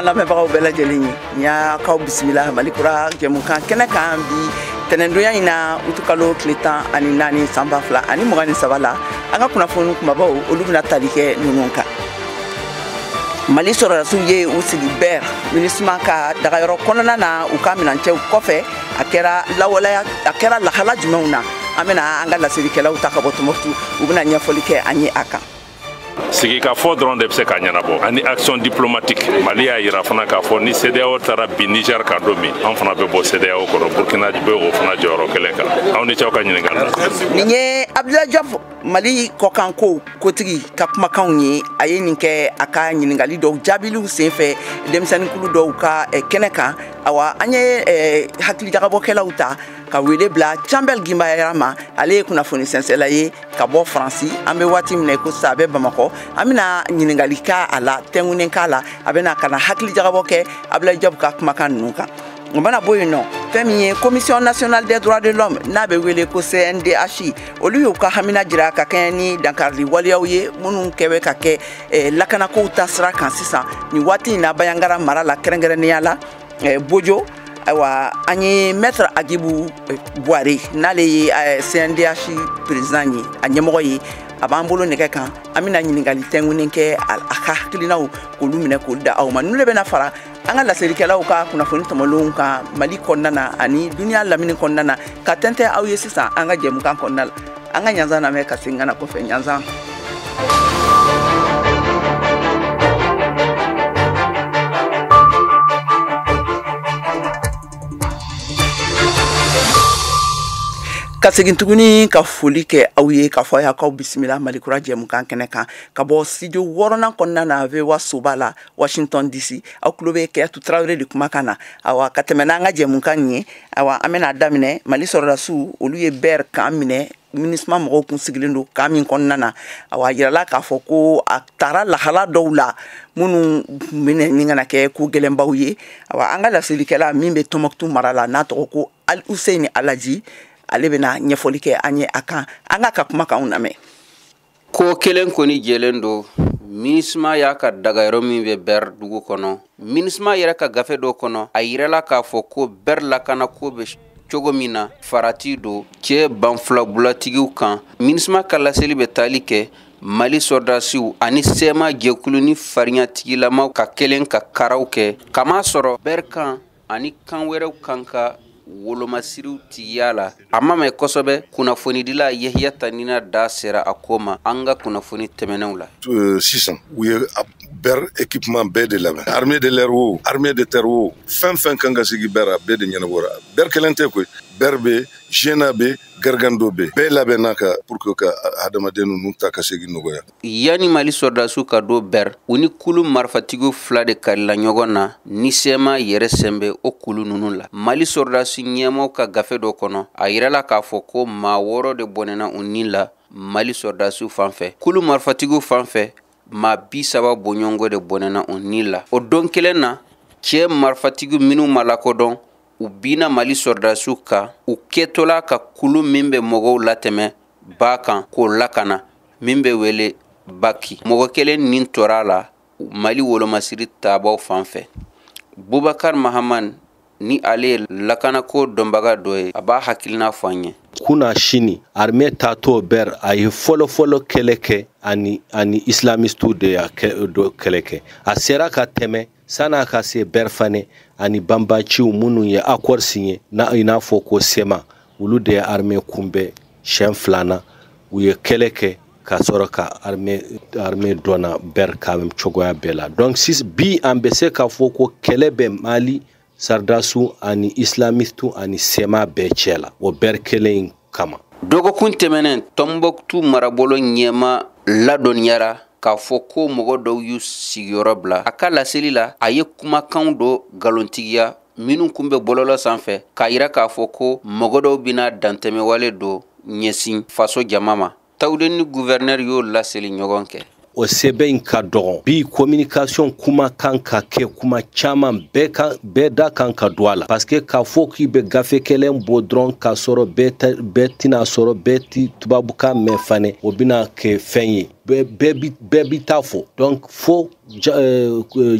An lamɛnbagaw bɛɛ lajɛlen ye, n y'akaw bisimila Mali Kura jɛmukan kɛnɛ kan bi tɛnɛndonya in na, utukalo tile 14 san 2023 la. An ka kunnafoni kumabaw, olu bɛna tali kɛ ninnu kan. Mali sɔrɔdasiw ye u sigi Bɛr MINUSMA ka dagayɔrɔ kɔnɔna na u ka minɛncɛw kɔfɛ. A kɛra lawaleya, a kɛra lahala jumɛnw na? An bɛna an ka laselikɛlaw ta ka bɔ Tɔnbɔkutu, u bɛna ɲɛfɔli kɛ an ye a kan. Sigikafɔ dɔrɔn de bɛ se ka ɲɛnabɔ ani action diplomatique. Mali y'a yira fana k'a fɔ ni CEDEAO taara bin Niger kan don min, an fana bɛ bɔ CEDEAO kɔnɔ. Burkina bɛ o fana jɔyɔrɔ kelen kan. Aw ni cɛw ka ɲininkali la. Nin ye Abdoulaye Diop, Mali kɔkanko kotigi ka kumakanw ye. A ye nin kɛ a ka ɲininkali dɔw jaabiliw senfɛ denmisɛnninkulu dɔw ka kɛnɛ kan. Awa, an ye hakilijagabɔkɛlaw ta ka wele bila Canbɛl Gimbayara ma. Ale ye kunnafoni sɛnsɛla ye ka bɔ Faransi. An bɛ waati min na i ko sisan, a bɛ Bamakɔ. An bɛna ɲininkali k'a a la, tɛnkunnen k'a la. A bɛna ka na hakilijagabɔ kɛ Abdoulaye Diop ka kumakan ninnu kan. O mana bɔ yen nɔ, fɛn min ye Commission nationale des droits de l'homme, n'a bɛ wele ko CNDH, olu y'u ka hamina jira ka kɛɲɛ ni dankarili waleyaw ye minnu kɛ bɛ ka kɛ lakanakow ta sira kan sisan nin waati in na Bayangara mara la, kɛrɛnkɛrɛnnenya la Bojo. Ayiwa, an ye maître Agibu Buware, n'ale ye CNDH président ye, a ɲɛmɔgɔ ye, a b'an bolo nɛgɛ kan. An bɛna ɲininkali tɛnkunnen kɛ, a ka hakilinaw k'olu minɛ k'olu da aw ma. Ninnu de bɛna fara an ka laselikɛlaw ka kunnafoni tɔmɔlenw kan Mali kɔnɔna na ani duniya lamini kɔnɔna na ka tɛntɛn aw ye sisan an ka jɛmukan kɔnɔna la. An ka ɲanzan lamɛn ka segin ka na kɔfɛ. Ɲanzan. Ka segin tuguni ka foli kɛ aw ye, k'a fɔ aw bisimila Mali Kura jɛmukan kɛnɛ kan ka bɔ studio wɔɔrɔnan kɔnɔna na, VOA soba la, Washington DC. Aw tulo bɛ Keyatu Tarawele de kumakan na. Awa, ka tɛmɛ n'an ka jɛmukan ye, awa, an bɛna daminɛ. Mali sɔrɔdasiw, olu ye Bɛr camp minɛ, MINUSMA mɔgɔw kun sigilen don camp min kɔnɔna na. Awa, a yirala k'a fɔ ko a taara lahala dɔw la minnu bɛna ni kana kɛ ko gɛlɛnbaw ye. Awa, an ka laselikɛla min bɛ Tɔnbɔkutu mara la, n'a tɔgɔ ko Al Hussein Alaji, ale bɛna ɲɛfɔli kɛ an ye a kan. An ka kumakanw lamɛn. Ko kelen kɔni jɛlen don, MINUSMA y'a ka dagayɔrɔ min bɛ Bɛr dugu kɔnɔ. MINUSMA yɛrɛ ka gafe dɔ kɔnɔ, a yirala k'a fɔ ko Bɛr lakanako bɛ cogo min na, farati don cɛ banfilabulatigiw kan. MINUSMA ka laseli bɛ taali kɛ Mali sɔrɔdasiw ani CMA jɛkulu ni fariɲatigilamaw ka kelen ka karaw kɛ, kamasɔrɔ Bɛr kan ani kan wɛrɛw kan ka wolomasiriw tigiya la. A ma mɛn kosɛbɛ, kunnafonidila Yehiya Tanina da sera a ko ma an ka kunnafoni tɛmɛnenw la. Sisan u ye Bɛr équipement bɛɛ de labɛn, armée de l'air o, armée de terre o, fɛn fɛn kan ka sigi Bɛr, a bɛɛ de ɲɛnabɔra. Bɛr kelen tɛ koyi, Bɛr bɛ Jena, bɛ Gargando, bɛ bɛɛ labɛnna ka pour que ka hadamaden ninnu ta ka segin nɔgɔya. Yanni Mali sɔrɔdasiw ka don Bɛr, u ni kulu marifatigiw fila de karila ɲɔgɔn na ni CMA yɛrɛ sen bɛ o kulu ninnu la. Mali sɔrɔdasi ɲɛmaaw ka gafe dɔ kɔnɔ, a yirala k'a fɔ ko maa 6 de bɔnɛna u ni la Mali sɔrɔdasiw fan fɛ. Kulu marifatigiw fan fɛ, maa 30 bɔɲɔgɔnko de bɔnɛna u ni la. O don kelen na, cɛ marifatigi minnu ma lakodɔn, u binna Mali sɔrɔdasiw kan u kɛtɔla ka kulu min bɛ mɔgɔw latɛmɛ ba kan k'o lakana, min bɛ wele Baki. Mɔgɔ kelen nin tora a la Mali wolomasiri tabaw fan fɛ. Bubakar Mahaman, ni ale ye lakanako dɔnbaga dɔ ye, a b'a hakilina fɔ an ye. Kuna sini armée taatɔ Bɛr, a ye fɔlɔ-fɔlɔ kɛlɛ kɛ ani islamistew de y'a kɛlɛ kɛ. A sera ka tɛmɛ san'a ka se Bɛr fane, ani banbaciw minnu ye accord signé na, i n'a fɔ ko CMA, olu de ye armée kunbɛn siɲɛ filanan. U ye kɛlɛ kɛ ka sɔrɔ ka armée dɔnna Bɛr ka cogoya bɛɛ la. Donc bi an bɛ se k'a fɔ ko kɛlɛ bɛ Mali sardasiw ani islamistew ani CMA bɛɛ cɛ la, o Bɛr kelen in kama. Dɔgɔkun tɛmɛnen, Tɔnbɔkutu marabolo ɲɛma ladɔnniyara k'a fɔ ko mɔgɔ dɔw y'u sigiyɔrɔ bila. A ka laseli la, a ye kumakanw dɔ nkalontigiya minnu kun bɛ bɔlɔlɔ sanfɛ, k'a yira k'a fɔ ko mɔgɔ dɔw bɛna dantɛmɛwale dɔ ɲɛsin faso jama ma. Tawudeni gouverneur y'o laseli ɲɔgɔn kɛ. o sɛbɛn in ka dɔgɔn. Bi communication kuma kan ka kɛ kuma caman, bɛɛ da kan ka don a la, parce que k'a fɔ k'i bɛ gafe kelen bɔ dɔrɔn k'a sɔrɔ bɛɛ tɛna sɔrɔ, bɛɛ ti tubabukan mɛn fana, o bɛna kɛ fɛn ye, bɛɛ bi taa fɔ. Donc fo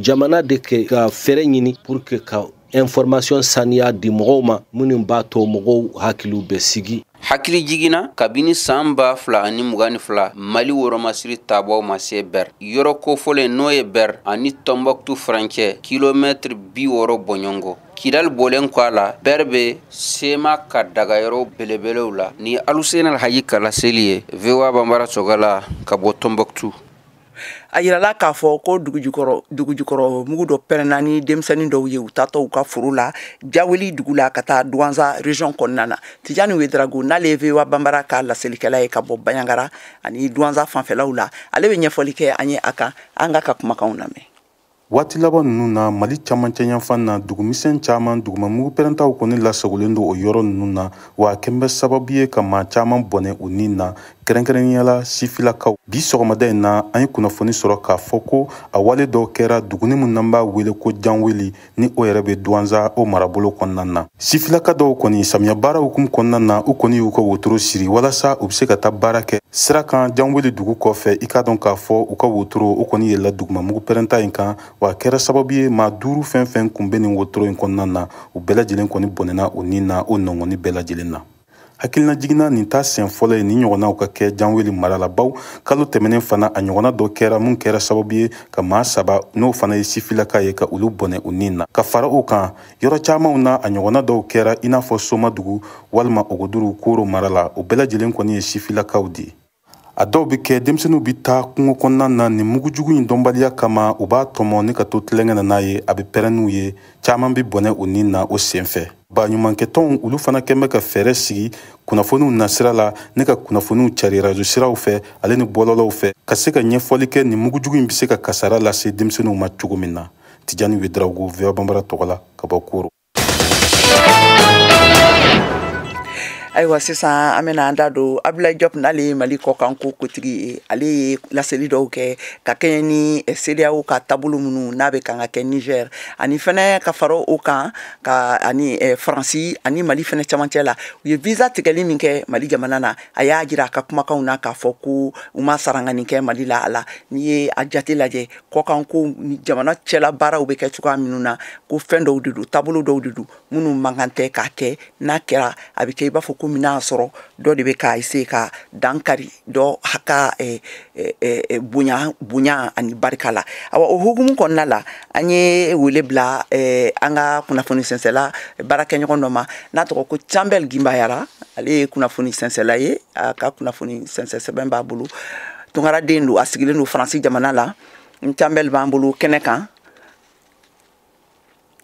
jamana de kɛ ka fɛɛrɛ ɲini pour que ka information saniya di mɔgɔw ma, minnu b'a to mɔgɔw hakiliw bɛ sigi. Hakili jiginna kabini san 2022, Mali woromasiri tabaw ma se Bɛr yɔrɔ kofɔlen, n'o ye Bɛr ani Tɔnbɔkutu furancɛ kilomɛtiri 60 bɔɲɔgɔn. Kidali bɔlen kɔ a la, Bɛr bɛ sema ka dagayɔrɔ belebelew la. Ni Aluseni Alhaji Kalaseli ye, VOA Banbara Sɔgɔla ka bɔ Tɔnbɔkutu. A yirala k'a fɔ ko dugujukɔrɔ mugu dɔ pɛrɛnna ni denmisɛnnin dɔw ye u taatɔ u ka foro la Jaweli dugu la ka taa Duwanza région kɔnɔna na. Tijani Wedrago, n'ale ye VOA Banbara ka laselikɛla ye ka bɔ Banjagara ani Duwanza fanfɛlaw la, ale bɛ ɲɛfɔli kɛ an ye a kan. An ka kumakanw lamɛn. Waati laban ninnu na, Mali camancɛ yanfan na, dugumisɛn caman dugumamugu pɛrɛntaw kɔni lasagolen don o yɔrɔ ninnu na, wa a kɛn bɛ sababu ye ka maa caman bɔnɛ u ni na, kɛrɛnkɛrɛnnenya la sifilakaw. Bi sɔgɔmada in na, an ye kunnafoni sɔrɔ k'a fɔ ko a wale dɔw kɛra duguni min n'an b'a wele ko Janweli, ni o yɛrɛ bɛ Duwanza o marabolo kɔnɔna na. Sifilaka dɔw kɔni, samiya baara hukumu kɔnɔna na, u kɔni y'u ka wotoro siri walasa u bɛ se ka taa baara kɛ sira kan Janweli dugu kɔfɛ. I k'a dɔn k'a fɔ u ka wotoro o kɔni yɛlɛla dugumamugu pɛrɛnta in kan, wa a kɛra sababu ye maa 5 fɛn fɛn kun bɛ nin wotoro in kɔnɔna na, u bɛɛ lajɛlen kɔni bɔnɛna u ni na o nɔngɔnni bɛɛ lajɛlen na. Hakilina jiginna, nin ta sen fɔlɔ ye nin ɲɔgɔnnaw ka kɛ Janweli mara la, baw kalo tɛmɛnen fana a ɲɔgɔnna dɔ kɛra mun kɛra sababu ye ka maa 3, n'o fana ye sifilaka ye, ka olu bɔnɛ u ni na. Ka fara o kan, yɔrɔ camanw na a ɲɔgɔnna dɔw kɛra, i n'a fɔ Somadugu walima Ogoduru Koro mara la, o bɛɛ lajɛlen kɔni ye sifilakaw de ye. A dɔw bɛ kɛ denmisɛnninw bɛ taa kungo kɔnɔna na nin mugujugu in dɔnbaliya kama, u b'a tɔmɔ ni ka to tulonkɛ na n'a ye, a bɛ pɛrɛn n'u ye, caman bɛ bɔnɛ u ni na o sen fɛ. Baɲumankɛtɔnw olu fana kɛn bɛ ka fɛɛrɛ sigi kunnafoniw nasira la, ne ka kunnafoniw cari rajo siraw fɛ ale ni bɔlɔlɔw fɛ, ka se ka ɲɛfɔli kɛ nin mugujugu in bɛ se ka kasara lase denmisɛnninw ma cogo min na. Tijani Wedrago, VOA Banbara tɔgɔ la ka bɔ Koro. Ayiwa, sisan an bɛna an da don Abdoulaye Diop, n'ale ye Mali kɔkanko kotigi ye. Ale ye laseli dɔw kɛ ka kɛɲɛ ni CEDEAO ka taabolo minnu n'a bɛ kan ka kɛ Niger, ani fɛnɛ ka fara o kan ka ani Faransi ani Mali fɛnɛ camancɛ la, u ye visa tigɛli min kɛ Mali jamana na. A y'a jira a ka kumakanw na k'a fɔ ko u ma sarangani kɛ Mali la. A la, n'i ye a jate lajɛ, kɔkanko ni jamana cɛla baaraw bɛ kɛ cogoya minnu na, ko fɛn dɔw de don, taabolo dɔw de don minnu man kan tɛ k'a kɛ. N'a kɛra, a bɛ kɛ i b'a fɔ komi n'a sɔrɔ dɔ de bɛ ka essayer ka dankari dɔ ka bonya ani barika la. Awa, o hukumu kɔnɔna la, an ye wele bila an ka kunnafoni sɛnsɛla baarakɛɲɔgɔn dɔ ma n'a tɔgɔ ko Canbɛl Gimbayara. Ale ye kunnafoni sɛnsɛla ye, a ka kunnafoni sɛnsɛn sɛbɛn b'a bolo, tunkaraden don, a sigilen don Faransi jamana la. Canbɛl b'an bolo kɛnɛ kan.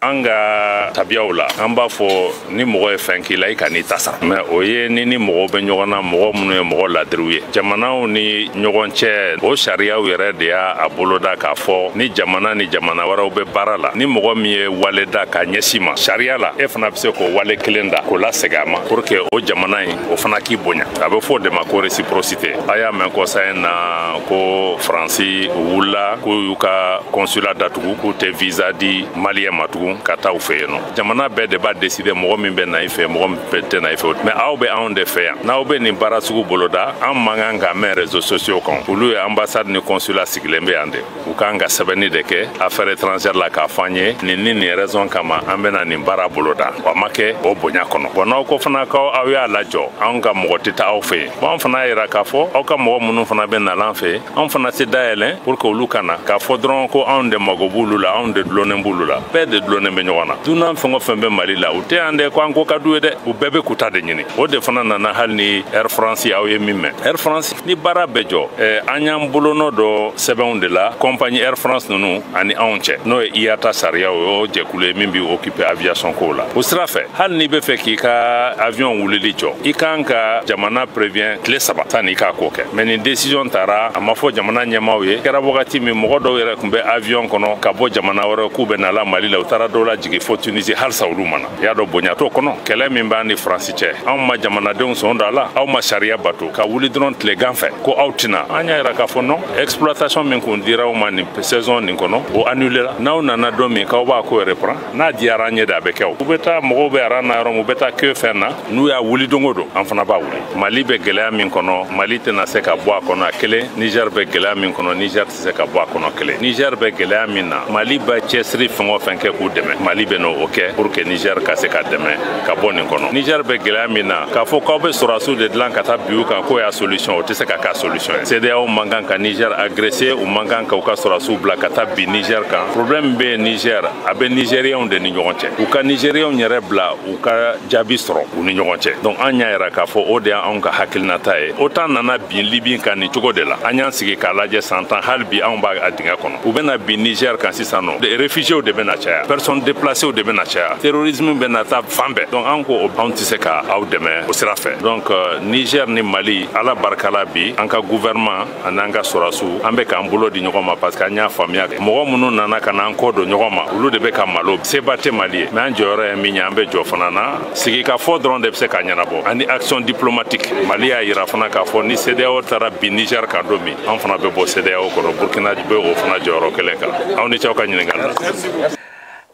An ka tabiyaw la, an b'a fɔ ni mɔgɔ ye fɛn k'i la, i ka n'i ta sara. Mɛ o ye ni mɔgɔw bɛ ɲɔgɔn na, mɔgɔ minnu ye mɔgɔ ladiriw ye, jamanaw ni ɲɔgɔn cɛ, o sariyaw yɛrɛ de y'a boloda k'a fɔ ni jamana ni jamana wɛrɛw bɛ baara la, ni mɔgɔ min ye wale da ka ɲɛsin ma sariya la, e fana bɛ se k'o wale kelen da k'o lasegin a ma pour que o jamana in o fana k'i bonya. A bɛ fɔ o de ma ko réciprocité. A y'a mɛn kɔsa in na ko Faransi wulila k'u y'u ka consulat datugu, k'u tɛ visa di Maliyɛn ma tugun ka taa u fɛ yen nɔ. Jamana bɛɛ de b'a décider mɔgɔ min bɛ na i fɛ, mɔgɔ min tɛ na i fɛ. Mais aw bɛ anw de fɛ yan, n'aw bɛ nin baara sugu boloda, an man kan ka mɛn réseaux sociaux kan. Olu ye ambassade ni consulat sigilen bɛ yan de, u kan ka sɛbɛnni de kɛ affaires étrangères la k'a fɔ an ye nin ni nin raison kama an bɛna nin baara boloda. Wa ma kɛ o bonya kɔnɔ. Bon, n'aw ko fana k'aw y'a lajɔ, anw ka mɔgɔ tɛ taa aw fɛ yen. Bon, an fana y'a yira k'a fɔ aw ka mɔgɔ minnu fana bɛ na an fɛ, anw fana tɛ dayɛlɛn pour que olu ka na k'a fɔ dɔrɔn ko anw de mago b'olu la, anw de dulonnen b'olu la. Bɛɛ de dulonnen bɛ ɲɔgɔn na. Dunan fɛn o fɛn bɛ Mali la, u tɛ yan dɛ ko an ko ka d'u ye dɛ, u bɛɛ bɛ k'u ta de ɲini. O de fana nana hali ni Air France, aw ye min mɛn Air France ni baara bɛɛ jɔ, an y'an bolonɔ dɔ sɛbɛnw de la compagnie Air France ninnu ani anw cɛ, n'o ye IATA sariyaw ye, o jɛkulu ye min b'i occuper aviation kow la. O sira fɛ, hali n'i bɛ fɛ k'i ka avion wulili jɔ, i kan ka jamana prévient tile 3 sanni i k'a ko kɛ. Mais nin décision taara, a ma fɔ jamana ɲɛmaaw ye. Kɛra wagati min mɔgɔ dɔw yɛrɛ tun bɛ avion kɔnɔ ka bɔ jamana wɛrɛ k'u bɛ na la Mali la, u taara taara dɔw la jigin fo Tunisie, halisa olu ma na. I y'a dɔn bonya t'o kɔnɔ. Kɛlɛ min b'an ni Faransi cɛ, anw ma jamanadenw sɔn da la, aw ma sariya bato ka wuli dɔrɔn tilegan fɛ ko aw tɛna. An y'a yira k'a fɔ non, exploitation min kun dira aw ma nin saison nin kɔnɔ, o annulé la. N'aw nana don min k'aw b'a ko reprend, n'a diyara an ye de, a bɛ kɛ. O u bɛ taa mɔgɔw bɛ aran na yɔrɔ min, u bɛ taa queue fɛn na, n'u y'a wuli don o don, an fana b'a wuli. Mali bɛ gɛlɛya min kɔnɔ, Mali tɛna se ka bɔ a kɔnɔ a kelen. Niger bɛ gɛlɛya min kɔnɔ, Niger tɛ se ka bɔ a kɔnɔ kelen. Niger bɛ gɛlɛya min na, Mali bɛ cɛsiri fɛn o fɛn kɛ k'u dɛmɛ, Mali bɛ n'o kɛ pour que Niger ka se ka dɛmɛ ka bɔ nin kɔnɔ. Niger bɛ gɛlɛya min na, k'a fɔ k'aw bɛ sɔrɔdasiw de dilan ka taa bin u kan, k'o y'a solution, o tɛ se ka k'a solution ye. CEDEAO man kan ka Niger agresser, u man kan ka u ka sɔrɔdasiw bila ka taa bin Niger kan. Problème bɛ Niger, a bɛ Nigériens de ni ɲɔgɔn cɛ. U ka Nigériens yɛrɛ bila u ka jaabi sɔrɔ u ni ɲɔgɔn cɛ. Donc an y'a yira k'a fɔ o de y'anw ka hakilinata ye. OTAN nana bin Libye kan nin cogo de la, an y'an sigi k'a lajɛ san 10, hali bi anw b'a a dingɛ kɔnɔ. U bɛna bin Niger kan sisan nɔ, réfugiés de bɛna caya, personnes déplacées de bɛna caya, terrorisme bɛna taa fan bɛɛ. Donc an ko anw tɛ se ka aw dɛmɛ o sira fɛ. Donc Niger ni Mali, Ala barika la, bi an ka gouvernement ani an ka sɔrɔdasiw, an bɛ k'an bolo di ɲɔgɔn ma, parce que an y'a faamuya mɔgɔ minnu nana ka n'an kɔ don ɲɔgɔn ma, olu de bɛ ka malo. Seba tɛ Mali ye, mais an jɔyɔrɔ ye min ye, an bɛ jɔ fana na. Sigikafɔ dɔrɔn de bɛ se ka ɲɛnabɔ ani action diplomatique. Mali y'a yira fana k'a fɔ ni CEDEAO taara bin Niger kan don min, an fana bɛ bɔ CEDEAO kɔnɔ. Burkina bɛ o fana jɔyɔrɔ kelen kan. Aw ni cɛw ka ɲininkali la.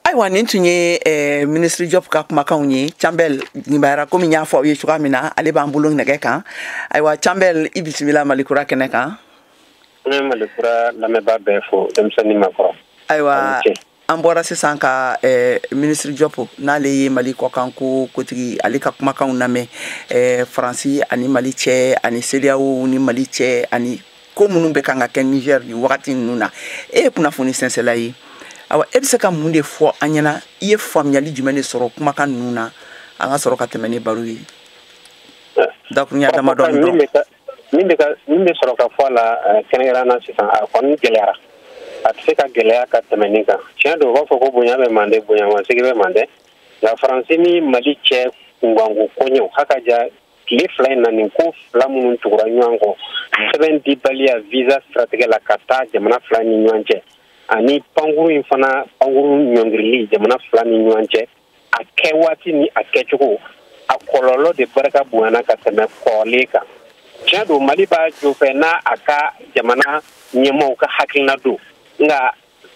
Ayiwa, nin tun ye ministre Diop ka kumakanw ye. Canbel Ɲibayara, komi n y'a fɔ aw ye cogoya min na, ale b'an bolo nɛgɛ kan. Ayiwa Canbel, i bisimila Malikura kɛnɛ kan. Ne bɛ Malikura lamɛnbaa bɛɛ fo, denmisɛnnin makɔrɔ. Ayiwa, an bɔra sisan ka ministre Diop, n'ale ye Mali kɔkan ko kotigi, ale ka kumakanw lamɛn Faransi ani Mali cɛ, ani CEDEAO ni Mali cɛ, ani ko minnu bɛ kan ka kɛ Niger nin wagati ninnu na. E ye kunnafoni sɛnsɛla ye, awa e bɛ se ka mun de fɔ an ɲɛna? I ye faamuyali jumɛn de sɔrɔ kumakan ninnu na? An ka sɔrɔ ka tɛmɛ ni baro ye dakuruɲa damadɔni dɔrɔn. Min bɛ sɔrɔ ka fɔ a la kɛrɛnkɛrɛnnenya na sisan, a kɔni gɛlɛyara, a tɛ se ka gɛlɛya ka tɛmɛ nin kan. Tiɲɛ don, u b'a fɔ ko bonya bɛ mande, bonya masigi bɛ mande, nka Faransi ni Mali cɛ kunkanko koɲɛw haka ja tile 2 in na, nin ko 2 minnu tugura ɲɔgɔn kɔ, sɛbɛn dibaliya visa siratigɛ la ka taa jamana 2 ni ɲɔgɔn cɛ, ani pankuru in fana, pankuru ɲɔngirili jamana 2 ni ɲɔgɔn cɛ, a kɛ waati ni a kɛcogo, a kɔlɔlɔ de barika bonyana ka tɛmɛ kɔrɔlen kan. Tiɲɛ don, Mali b'a jo fɛ n'a a ka jamana ɲɛmaaw ka hakilina don, nka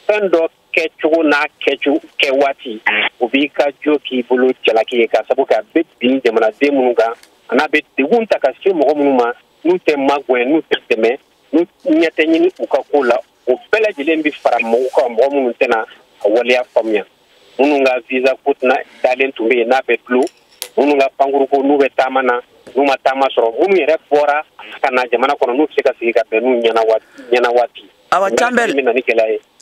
fɛn dɔ kɛcogo n'a kɛcogo kɛ waati, o b'i ka jo k'i bolo jalaki ye, k'a sababu kɛ a bɛ bin jamanaden minnu kan, a n'a bɛ degun ta ka se mɔgɔ minnu ma, n'u tɛ magɛn, n'u tɛ dɛmɛ, n'u ɲɛ tɛ ɲini u ka ko la, o bɛɛ lajɛlen bɛ fara mɔgɔw kan, mɔgɔ minnu tɛna a waleya faamuya, minnu ka visa ko tɛna dalen tun bɛ yen n'a bɛ dulon, minnu ka pankurun ko n'u bɛ taama na, n'u ma taama sɔrɔ, minnu yɛrɛ bɔra ka na jamana kɔnɔ, n'u tɛ se ka sigi ka bɛn n'u ɲɛna waati. Awa Canbel,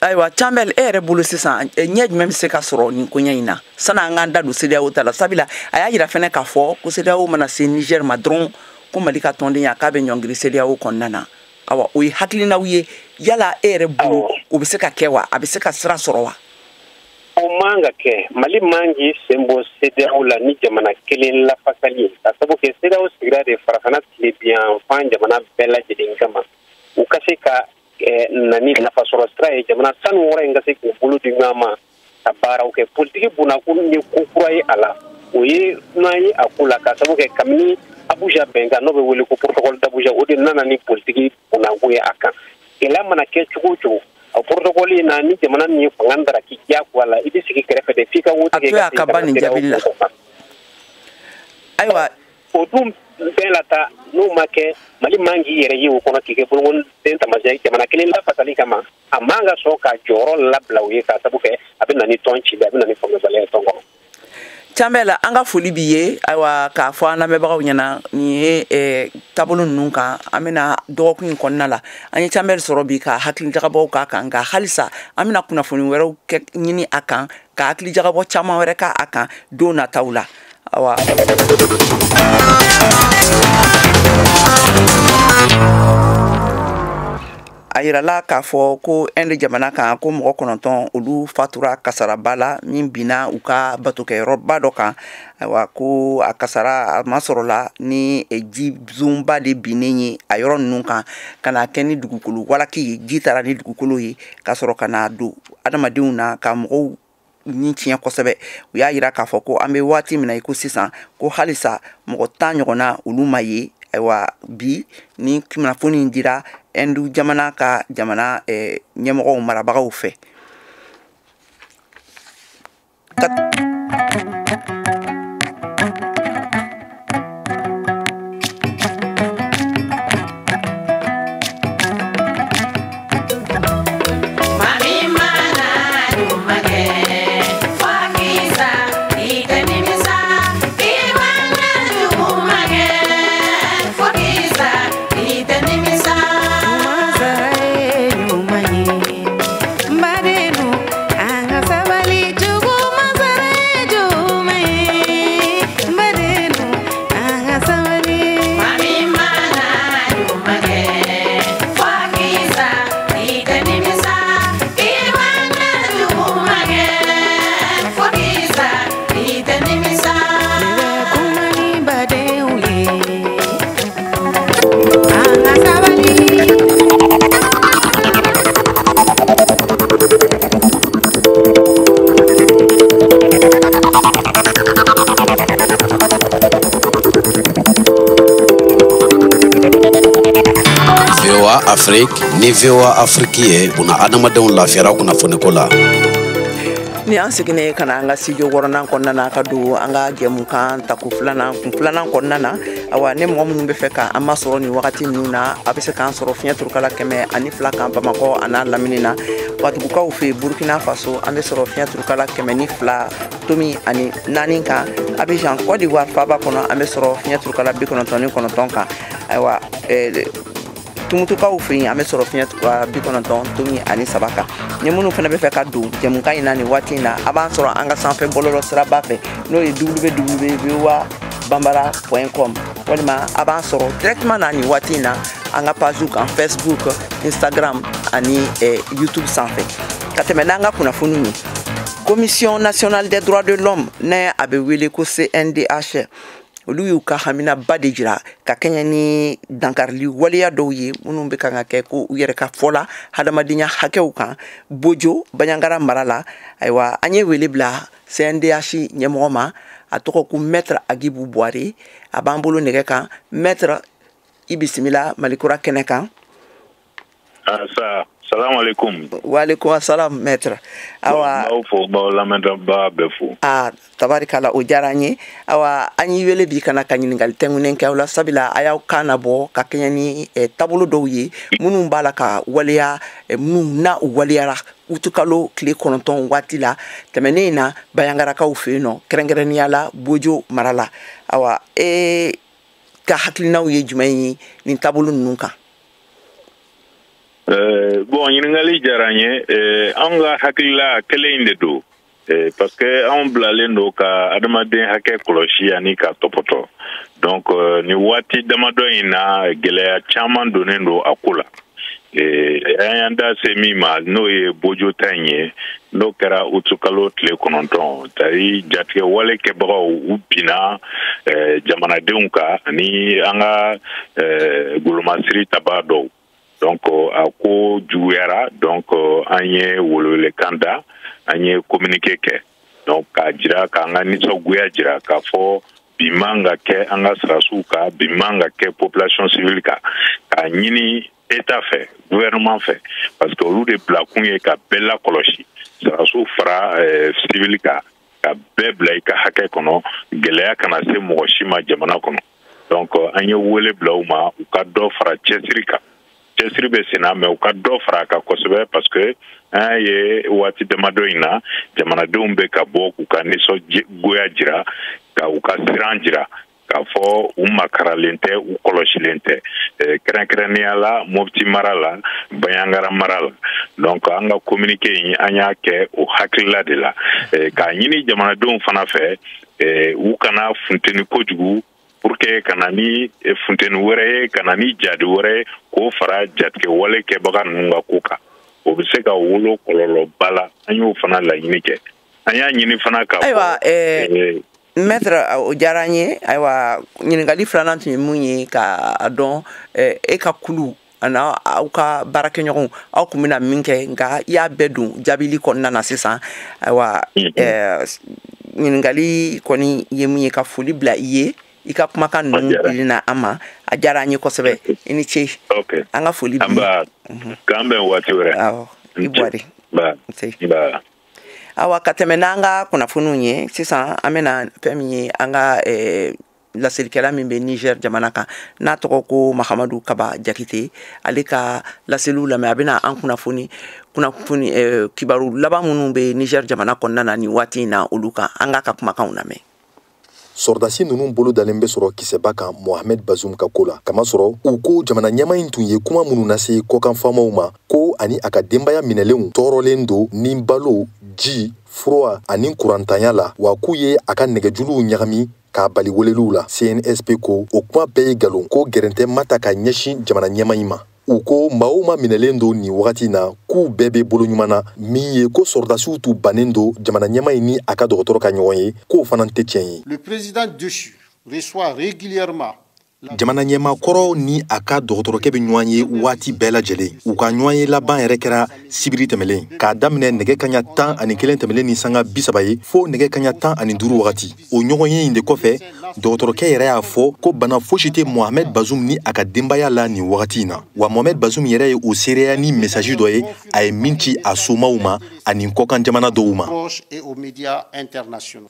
ayiwa Canbel, e yɛrɛ bolo sisan, ɲɛ jumɛn bɛ se ka sɔrɔ nin koɲɛ in na sanni an k'an da don CEDEAO ta la? Sabula a y'a yira fɛnɛ k'a fɔ ko CEDEAO mana se Niger ma dɔrɔn, ko Mali ka tɔndenya k'a bɛ ɲɔngiri CEDEAO kɔnɔna na. Awa, o ye hakilinaw ye. Yala e yɛrɛ bolo, o bɛ se ka kɛ wa? A bɛ se ka sira sɔrɔ wa? O man ka kɛ. Mali man k'i sen bɔ CEDEAO la ni jamana kelen lafasali ye, ka sababu kɛ CEDEAO sigira de farafinna tilebinyanfan jamana bɛɛ lajɛlen kama, u ka se ka na ni nafasɔrɔ sira ye, jamana 16 in ka se k'u bolo di ɲɔgɔn ma ka baaraw kɛ. Politiki bonnakun ye ko kura ye a la, o ye dunan ye a ko la, ka sababu kɛ kabini Abuja bɛnkan n'o bɛ wele ko protocole d'Abuja, o de nana ni politiki bonnakun ye a kan. Gɛlɛya mana kɛ cogo o cogo, a protocole in na, ni jamana min ye fanga dara k'i diyagoya la, i bɛ sigi kɛrɛfɛ de f'i ka wo tigɛ. A to a ka ban nin jaabili la. Ayiwa, o dun bɛɛ la ta, n'o ma kɛ, Mali man k'i yɛrɛ ye o kɔnɔ k'i kɛ bolokoden taamasiyɛn jamana kelen lafasali kama. A man ka sɔn ka jɔyɔrɔ labila u ye, k'a sababu kɛ a bɛ na ni tɔn cili, a bɛ na ni faamuyabaliya ye tɔn kɔnɔ. Canbel, an ka foli b'i ye. Ayiwa, k'a fɔ an lamɛnbagaw ɲɛna, nin ye taabolo ninnu kan, an bɛna dɔgɔkun in kɔnɔna la, an ye Canbel sɔrɔ bi ka hakili jagabɔw k'a kan, nka halisa an bɛna kunnafoni wɛrɛw kɛ ɲini a kan, ka hakili jagabɔ caman wɛrɛ k'a kan don nataw la. Awa, a yirala k'a fɔ ko Inde jamana kan, ko mɔgɔ 9 olu fatura kasaraba la min binna u ka batokɛyɔrɔba dɔ kan. Ayiwa, ko a kasara a ma sɔrɔla ni jizonba de binnen ye a yɔrɔ ninnu kan, ka na kɛ ni dugukolo walaki ye, ji taara ni dugukolo ye ka sɔrɔ ka na don adamadenw na ka mɔgɔw ni tiɲɛ kosɛbɛ. U y'a yira k'a fɔ ko an bɛ waati min na i ko sisan, ko halisa mɔgɔ 10 ɲɔgɔnna olu ma ye. Ayiwa, bi ni kunnafoni in dira Ɛndu jamana ka jamana ɲɛmɔgɔw marabagaw fɛ. Afrique ni VOA Afrique ye buna adamadenw lafiyara kunnafoniko la. Ni an seginna ka na an ka studio wɔɔrɔnan kɔnɔna na ka don an ka jɛmukan tako filanan kun filanan kɔnɔna na. Awa, ne mɔgɔ minnu bɛ fɛ ka an masɔrɔ nin wagati ninnu na, a bɛ se k'an sɔrɔ fiɲɛ turukala 102 kan Bamakɔ a n'a lamini na. Wadugukaw fɛ Burkina Faso, an bɛ sɔrɔ fiɲɛ turukala 102.4 kan. Abidjan, Côte d'Ivoire faaba kɔnɔ, an bɛ sɔrɔ fiɲɛ turukala 99 kan. Ayiwa, Tumutukaw fɛ yen, an bɛ sɔrɔ fiɲɛ 90.3 kan. Ni minnu fana bɛ fɛ ka don jɛmukan in na nin waati in na, a b'an sɔrɔ an ka sanfɛ bɔlɔlɔ siraba fɛ, n'o ye www.voabambara.com, walima a b'an sɔrɔ directement na nin waati in na an ka page kan Facebook, Instagram ani YouTube sanfɛ. Ka tɛmɛ n'an ka kunnafoniw ye, Commission nationale des droits de l'homme, n'a a bɛ wele ko CNDH, olu y'u ka haminaba de jira ka kɛɲɛ ni dankarili waleya dɔw ye minnu bɛ kan ka kɛ ko u yɛrɛ ka fɔ la hadamadenya hakɛw kan Bojo Bandiagara mara la. Ayiwa, an ye wele bila CNDH ɲɛmɔgɔ ma, a tɔgɔ ko Maître Aguibou Bouaré, a b'an bolo nɛgɛ kan. Maître, i bisimila Malikura kɛnɛ kan. Salam alaikum. Wa alaikum salam, maître. Awa, n b'aw fo, n b'aw lamɛnbaa bɛɛ fo. Aa, tabarikala, o diyara an ye. Awa, an y'i wele bi ka na ka ɲininkali tɛnkunnen kɛ aw la, sabula a y'aw kan nabɔ ka kɛɲɛ ni taabolo dɔw ye minnu b'a la ka waleya, minnu na u waleyara utukalo tile 9 waati la tɛmɛnen in na Bandiagarakaw fɛ yen nɔ, kɛrɛnkɛrɛnnenya la Bojo mara la. Awa, e ka hakilinaw ye jumɛn ye nin taabolo ninnu kan? Bon, ɲininkali diyara n ye. Anw ka hakilila kelen in de don, parce que anw bilalen don ka adamaden hakɛ kɔlɔsi ani ka tɔpɔtɔ. Donc nin waati damadɔ in na, gɛlɛya caman donnen don a ko la. An y'an da se min ma, n'o ye Bojo ta in ye, n'o kɛra utukalo tile 9, tari jatigɛ wale kɛbagaw u binna jamanadenw kan ani an ka golomasiri tabaa dɔw. Donc a ko juguyara. Donc an ye welewelekan da, an ye communiqué kɛ, donc k'a jira k'an ka nisɔngoya jira k'a fɔ bi man ka kɛ an ka sɔrɔdasiw kan, bi man ka kɛ population civile kan, k'a ɲini état fɛ, gouvernement fɛ, parce que olu de bilakun ye ka bɛɛ lakɔlɔsi, sɔrɔdasiw fara civile kan, ka bɛɛ bila i ka hakɛ kɔnɔ, gɛlɛya kana se mɔgɔ si ma jamana kɔnɔ. Donc an ye wele bila u ma, u ka dɔ fara cɛsiri kan. Cɛsiri bɛ sen na, mɛ u ka dɔ fara a kan kosɛbɛ, parce que an y'a ye waati damadɔ in na, jamanadenw bɛ ka bɔ k'u ka nisɔngoya jira, ka u ka siran jira k'a fɔ u makaralen tɛ, u kɔlɔsilen tɛ, kɛrɛnkɛrɛnnenya la Mopti mara la, Bandiagara mara la. Donc an ka communiqué in, an y'a kɛ o hakilila de la, k'a ɲini jamanadenw fana fɛ, u kana funteni kojugu pour que ka na ni funteni wɛrɛ ye, ka na ni jadi wɛrɛ ye k'o fara jatigɛ wale kɛbaga ninnu ka ko kan. O bɛ se ka wolo kɔlɔlɔba la. An y'o fana laɲini kɛ, an y'a ɲini fana ka Ayiwa, maître, o diyara n ye. Ayiwa, ɲininkali filanan tun ye mun ye, k'a dɔn e ka kulu Ani aw ka baarakɛɲɔgɔnw, aw kun bɛna min kɛ, nka i y'a bɛɛ don jaabili kɔnɔna na sisan. Ayiwa, ɲininkali kɔni ye mun ye, ka foli bila i ye i ka kumakan ninnu dili na an ma. A diyara an ye kosɛbɛ, i ni ce. An ka foli bi. K'an bɛn waati wɛrɛ. Awɔ, i Buwari. Awa, ka tɛmɛ n'an ka kunnafoniw ye sisan, an bɛna fɛn min ye, an ka laselikɛla min bɛ Niger jamana kan, n'a tɔgɔ ko Mahamadu Kaba Jakite, ale ka laseliw lamɛn. A bɛna an kunnafoni kibaru laban minnu bɛ Niger jamana kɔnɔna na nin waati in na, olu kan. An k'a ka kumakanw lamɛn. Sɔrɔdasi ninnu bolo dalen bɛ sɔrɔ kisɛba kan Mohamed Bazoum ka ko la, kamasɔrɔ u ko jamana ɲɛmaa in tun ye kuma minnu lase kɔkan faamaw ma, ko ani a ka denbaya minɛlenw tɔɔrɔlen don ni balo, ji, fura ani kurantanya la, wa k'u ye a ka nɛgɛjuluw ɲagami k'a bali weleliw la. CNSP ko o kuma bɛɛ ye nkalon, ko gɛrɛntɛ ma ta ka ɲɛsin jamana ɲɛmaa in ma. U ko maa o maa minɛlen don nin wagati na, k'u bɛɛ bɛ bolo ɲuman na. Min ye ko sɔrɔdasiw tun bannen don jamana ɲɛmaa in ni a ka dɔgɔtɔrɔ ka ɲɔgɔn ye, k'o fana tɛ tiɲɛ ye. Le président déchu reçoit régulièrement. Jamana ɲɛmaa kɔrɔ ni a ka dɔgɔtɔrɔkɛ bɛ ɲɔgɔn ye waati bɛɛ lajɛlen. U ka ɲɔgɔn ye laban yɛrɛ kɛra sibiri tɛmɛlen, k'a daminɛ nɛgɛ kaɲa 11 tɛmɛlen ni sanga 30 ye fo nɛgɛ kaɲa 15 wagati. O ɲɔgɔn ye in de kɔfɛ, dɔgɔtɔrɔkɛ yɛrɛ y'a fɔ ko bana fosi tɛ Mohamed Bazoum ni a ka denbaya la nin wagati in na. Wa Mohamed Bazoum yɛrɛ ye o seereya ni message dɔ ye, a ye min ci a somaw ma ani kɔkan jamana dɔw ma.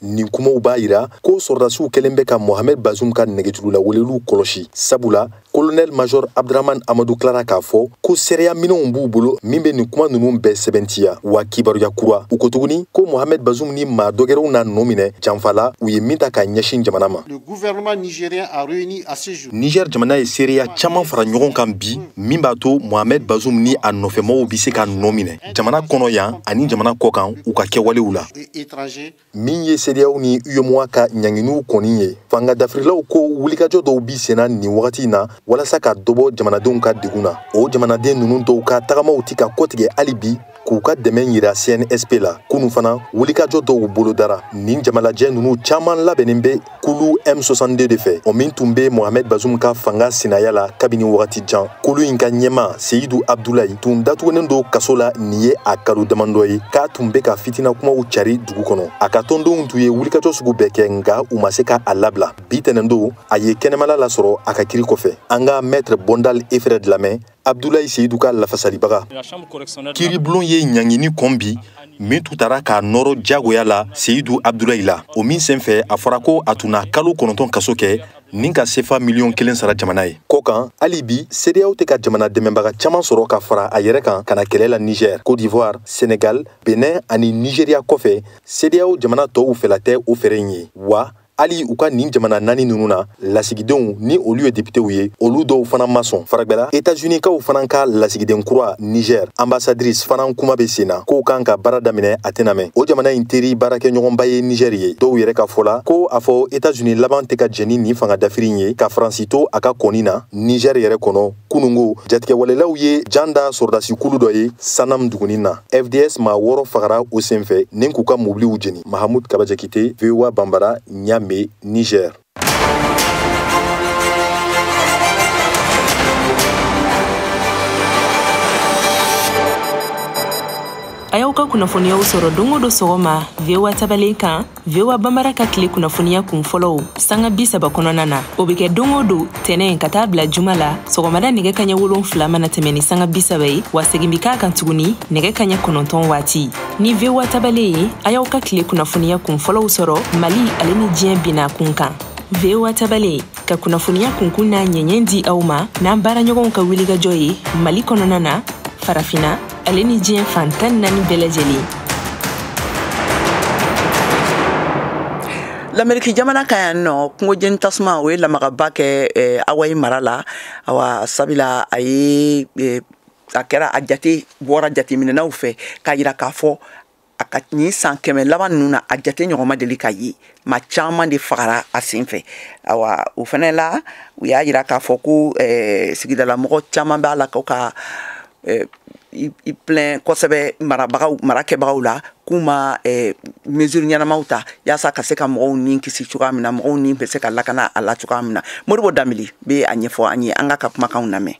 Nin kumaw b'a yira ko sɔrɔdasiw kɛlen bɛ ka Mohamed Bazoum ka nɛgɛjuru laweleliw kɔlɔsi, sabula colonel major Abdraman Amadou Clara k'a fɔ ko seereya minɛnw b'u bolo min bɛ nin kuma ninnu bɛɛ sɛbɛntiya. Wa kibaruya kura, u ko tuguni ko Mohamed Bazoum ni maa dɔgɛrɛw n'a nɔ minɛ janfa la, u ye min ta ka ɲɛsin jamana ma. Le gouvernement nigérien a réuni à ce jour. Niger jamana ye seereya caman fara ɲɔgɔn kan bi, min b'a to Mohamed Bazoum ni a nɔfɛmɔgɔw bɛ se ka nɔ minɛ jamana kɔnɔ yan ani jamana kɔkan u ka kɛwalew la. Min ye CEDEAO ni UEMOA ka ɲanginiw kɔni ye, fanga dafirilaw ko wulikajɔ dɔw bi senna nin wagati in na walasa ka dɔ bɔ jamanadenw ka degun na. O jamanaden ninnu dɔw ka tagamaw ti ka kɔtigɛ hali bi k'u ka dɛmɛ yira CNSP la. Kunun fana, wulikajɔ dɔw bolodara. Nin jamalajɛ ninnu caman labɛnnen bɛ kulu M62 de fɛ, o min tun bɛ Mohamed Bazoum ka fanga sinaya la kabini wagati jan. Kulu in ka ɲɛmaa Seyidu Abdulayi tun datugunen don kaso la nin ye a kalo damadɔ ye, k'a tun bɛ ka fitina kumaw cari dugu kɔnɔ. A ka tɔndenw tun ye wulikajɔ sugu bɛɛ kɛ, nka u ma se ka a labila. Bi tɛnɛndon, a ye kɛnɛmala lasɔrɔ a ka kiri kɔfɛ. An ka maître Bondal Efred lamɛn, Abdoulaye Seydou ka lafasalibaga. Kiiribulon ye ɲangini kɔn bi min tun taara k'a nɔrɔ jagoya la Seydou Abdoulaye la. O min senfɛ, a fɔra ko a tun na kalo 9 kaso kɛ nin ka sefa 1 miliyɔn sara jamana ye. Kɔkan, hali bi CEDEAO tɛ ka jamana dɛmɛbaga caman sɔrɔ ka fara a yɛrɛ kan ka na kɛlɛ la Niger, Côte d'Ivoire, Sénégal, Benin ani Nigeria kɔfɛ. CEDEAO jamana tɔw fɛla tɛ o fɛɛrɛ in ye. Wa hali u ka nin jamana naani ninnu na, lasigidenw ni olu ye députéw ye, olu dɔw fana ma sɔn. Faragbɛla, États-Unis kaw fana ka lasigiden kura Niger ambassadrice fana kuma bɛ sen na, k'o kan ka baara daminɛ a tɛna mɛn. O jamana in teri baarakɛɲɔgɔnba ye Niger ye. Dɔw yɛrɛ ka fɔ la ko a fɔ États-Unis laban tɛ ka jɛn ni nin fanga dafiri in ye ka Faransi to a ka kɔni na Niger yɛrɛ kɔnɔ. Kunungo, jatigɛwalelaw ye jan da sɔrɔdasikulu dɔ ye Sanam duguni na. FDS maa 6 fagara o senfɛ ni k'u ka mobiliw jeni. Mahamud Kaba Jakite, VOA Bambara, Niamey, Niger. A y'aw ka kunnafoniyaw sɔrɔ don o don sɔgɔma VOA tabalen kan, VOA Bambara ka tile kunnafoniya kun fɔlɔw sanga 30 kɔnɔna na. O bɛ kɛ don o don tɛnɛn ka taa bila juma la sɔgɔmada nɛgɛ kaɲɛ 7 mana tɛmɛ ni sanga 30 ye, wa segin bɛ k'a kan tuguni nɛgɛ kaɲɛ 9 waati. Ni VOA tabalen ye, a y'aw ka tile kunnafoniya kun fɔlɔw sɔrɔ Mali ale ni diɲɛ binna kun kan. VOA tabalen ka kunnafoniya kunkun n'a ɲɛɲɛ di aw ma n'an baaraɲɔgɔnw ka wulikajɔ ye Mali kɔnɔna na, Farafina ale ni diɲɛ fan 14 bɛɛ lajɛlen. Lameriki jamana kan yan nɔ, kungo jeni tasuma o ye lamagaba kɛ Hawaii mara la. Awa, sabila a ye a kɛra a jate bɔra jateminɛnaw fɛ k'a yira k'a fɔ a ka nin san 100 laban ninnu na, a jate ɲɔgɔn ma deli ka ye. Maa caman de fagara a sen fɛ. Awa, o fɛnɛ la, u y'a yira k'a fɔ ko sigidalamɔgɔ caman b'a la ka i plaint kosɛbɛ marabagaw, marakɛbagaw la, k'u ma mesure ɲɛnamaw ta yaasa ka se ka mɔgɔw ni kisi cogoya min na, mɔgɔw ni bɛ se ka lakana a la cogoya min na. Modibo Danbele bɛ a ɲɛfɔ an ye, an k'a ka kumakanw lamɛn.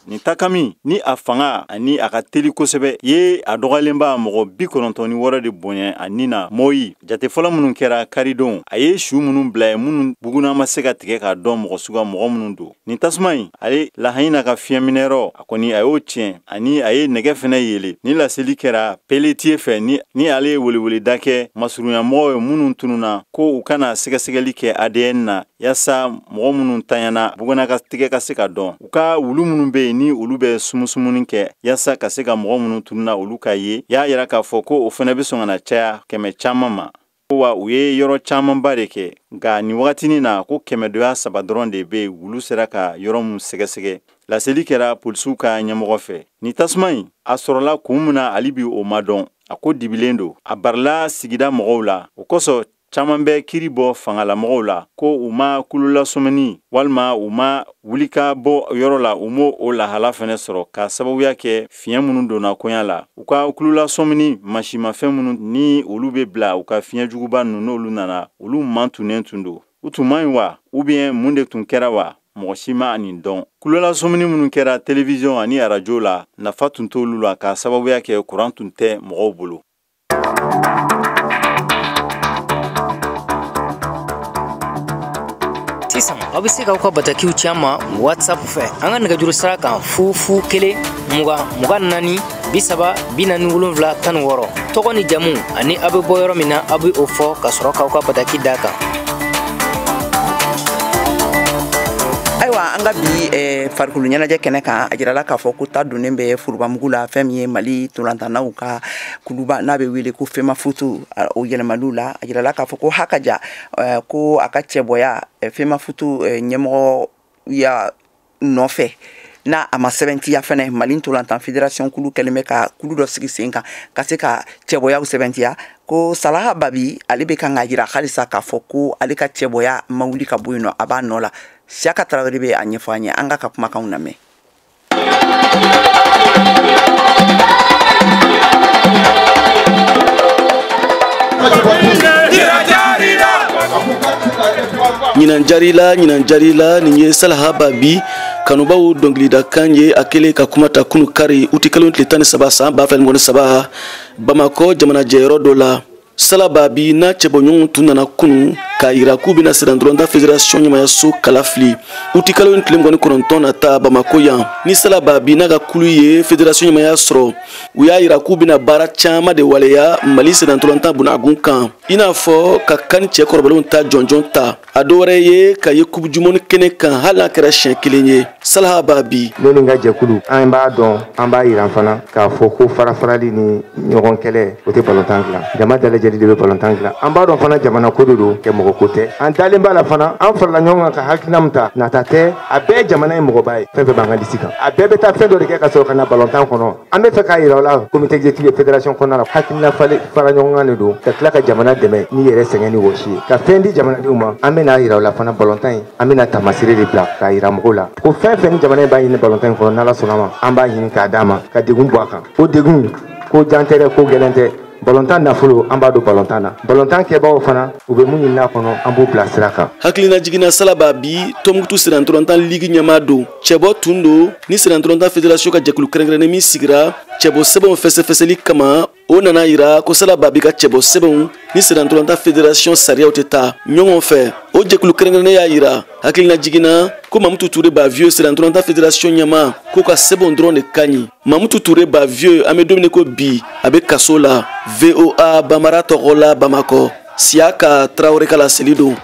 Nin takami ni a fanga ani a ka teli kosɛbɛ ye a dɔgɔyalenba mɔgɔ 96 de bonya a ni na Moyi. Jate fɔlɔ minnu kɛra karidon, a ye su minnu bila minnu buguna ma se ka tigɛ k'a dɔn mɔgɔ suga mɔgɔ minnu don. Nin tasuma in, ale Lahaina ka fiɲɛminɛyɔrɔ, a kɔni a y'o tiɲɛ ani a ye nɛgɛ fɛnɛ yele. Ni laseli kɛra Pelletier fɛ, ni ale ye weleweleda kɛ masurunyamɔgɔw ye minnu tununna ko u kana sɛgɛsɛgɛli kɛ ADN na yaasa mɔgɔ minnu tanyana buguna ka tigɛ ka se ka dɔn. U ka wulu minnu bɛ yen ni olu bɛ sumusumuni kɛ yaasa ka se ka mɔgɔ minnu tununna olu ka ye, y'a yira k'a fɔ ko o fana bɛ sɔn ka na caya 100 caman ma. Wa u ye yɔrɔ camanba de kɛ, nka nin wagatinin na ko 103 dɔrɔn de bɛ yen wulu sera ka yɔrɔ min sɛgɛsɛgɛ. Laseli kɛra polisiw ka ɲɛmɔgɔ fɛ. Nin tasuma in a sɔrɔla kun min na hali bi o ma dɔn. A ko dibilen don, a barila sigida mɔgɔw la. O kosɔn caman bɛ kiiri bɔ fangalamɔgɔw la ko u ma kululasɔmini walima u ma wuli ka bɔ yɔrɔ la, u m'o o lahala fɛnɛ sɔrɔ ka sababuya kɛ fiɲɛ minnu donna koɲa la. U ka kululasɔmini masimafɛn minnu ni olu bɛ bila u ka fiɲɛjuguba ninnu, n'olu nana olu mantunnen tun don. U tun man ɲi wa, ou bien mun de tun kɛra wa, mɔgɔ si ma nin dɔn. Kululasɔmini minnu kɛra télévision ani arajo la, nafa tun t'olu la ka sababuya kɛ kuran tun tɛ mɔgɔw bolo. Sisan aw bɛ se k'aw ka batakiw ci an ma WhatsApp fɛ an ka nɛgɛjuru sira kan 0 0 1 20 24 30 47 16. Tɔgɔ ni jamu ani aw bɛ bɔ yɔrɔ min na, aw bɛ o fɔ ka sɔrɔ k'aw ka bataki d'a kan. Ayiwa, an ka bi farikolo ɲɛnajɛ kɛnɛ kan, a jirala k'a fɔ ko ta donnen bɛ forobamugu la fɛn min ye Mali tolantannaw ka kuluba n'a bɛ wele ko FEMAFOOT, o yɛlɛmaliw la. A jirala k'a fɔ ko Hakaja ko a ka cɛbɔya FEMAFOOT ɲɛmɔgɔya nɔfɛ n'a a ma sɛbɛntiya fɛnɛ, Mali tolantan fédération kulu kɛlen bɛ ka kulu dɔ sigi sen kan ka se ka cɛbɔyaw sɛbɛntiya. Ko Salaha Babi ale bɛ kan ka jira halisa k'a fɔ ko ale ka cɛbɔya ma wuli ka bɔ yen nɔ, a b'a nɔ la. Siaka Traoré bɛ a ɲɛfɔ an ye, an ka kumakanw lamɛn. Ɲinan jarila, ɲinan jarila, nin ye Salaha Babi kanubaw dɔnkilidakan ye. A kɛlen ka kuma ta kunu kari utikalo tile 13 san 2023 Bamakɔ jamanajɛyɔrɔ dɔ la. Sala Babi n'a cɛbɔɲɔgɔnw tun nana kunu k'a yira k'u bɛna sirandɔrɔnta fédération ɲɛmayaso kala fili utikalo tile 29 nata Bamakɔ yan. Ni Sala Babi n'a ka kulu ye fédération ɲɛmaya sɔrɔ, u y'a yira k'u bɛna baara caman de waleya Mali sirandɔrɔnta bunagun kan, i n'a fɔ ka kan cɛkɔrɔbalenw ta jɔnjɔn ta. A dɔ wɛrɛ ye ka ye coupe du monde kɛnɛ kan hali n'a kɛra siɲɛ kelen ye. Salaha Babi: ne ni n ka jɛkulu, an b'a dɔn, an b'a yira fana k'a fɔ ko farafarali ni ɲɔgɔn kɛlɛ o tɛ balontan dilan, jama dalajɛli de bɛ balontan dilan. An b'a dɔn fana jamana ko de don, kɛ mɔgɔ ko tɛ. An dalen b'a la fana, an farala ɲɔgɔn kan ka hakilina min ta, nata tɛ, a bɛɛ ye jamana ye mɔgɔba ye, fɛn fɛn b'an ka lisi kan, a bɛɛ bɛ taa fɛn dɔ de kɛ ka sɔrɔ ka na balontan kɔnɔ. An bɛ fɛ k'a yira o la comité exécutif fédération kɔnɔna la, hakilina falen fara ɲɔgɔn kan de don ka tila ka jamana dɛmɛ ni yɛrɛ sɛgɛn ni wɔsi ye, ka fɛn di jamanadenw ma. An bɛna yira o la fana balontan in, an bɛna taamasere de bila k'a yira mɔgɔw la ko fɛn fɛn ni jamana in b'a ɲini balontan in kɔnɔ, n'Ala sɔnna ma, an b'a ɲini k'a d'a ma ka degun bɔ a kan. O degun ko jan tɛ dɛ, ko gɛlɛn tɛ. Balontan nafolo, an b'a don balontan na, balontan kɛbagaw fana u bɛ mun ɲini a kɔnɔ, an b'u bila sira kan. Hakilina jiginna Sala Babi Tɔnbukutu sirantɔrɔntan ligi ɲɛmaa don, cɛbɔ tun don ni sirantɔrɔntan fédération ka jɛkulu kɛrɛnkɛrɛnnen min sigira cɛbɔ sɛbɛnw fɛsɛfɛsɛli kama. O nana yira ko Sala Babi ka cɛbɔ sɛbɛnw ni sirantɔrɔntan fédération sariyaw tɛ taa ɲɔgɔn fɛ. O jɛkulu kɛrɛnkɛrɛnnen y'a yira hakilina jiginna ko Mamutu Ture Bavieux sirantɔrɔntan fédération ɲɛmaa k'o ka sɛbɛnw dɔrɔn de ka ɲi. Mamutu Ture Bavieux, an bɛ don min ko bi, a bɛ kaso la. VOA Bamara tɔgɔ la Bamakɔ, Siaka Traoré ka laseli don.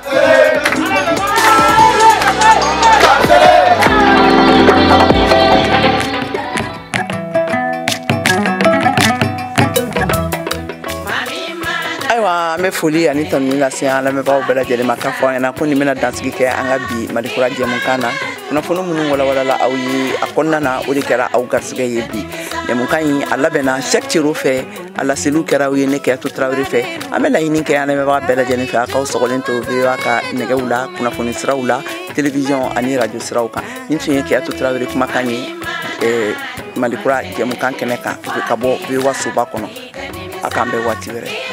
An bɛ foli ani tanuni lase an lamɛnbagaw bɛɛ lajɛlen ma k'a fɔ an ɲɛna ko nin bɛna dansigi kɛ an ka bi Malikura jɛmukan na. Kunnafoni minnu walawalala aw ye a kɔnɔna na, o de kɛra aw garisɛgɛ ye bi. Jɛmukan in a labɛnna Cheick Tiero fɛ, a laseliw kɛra aw ye ne Kɛyatu Tarawele fɛ. An bɛ laɲini kɛ an lamɛnbaga bɛɛ lajɛlen fɛ, a k'aw sɔgɔlen to VOA ka nɛgɛw la, kunnafoni siraw la, télévision ani radio siraw kan. Nin tun ye Kɛyatu Tarawele kumakan ye Malikura jɛmukan kɛnɛ kan ka bɔ VOA soba kɔnɔ. A k'an bɛn waati wɛrɛ.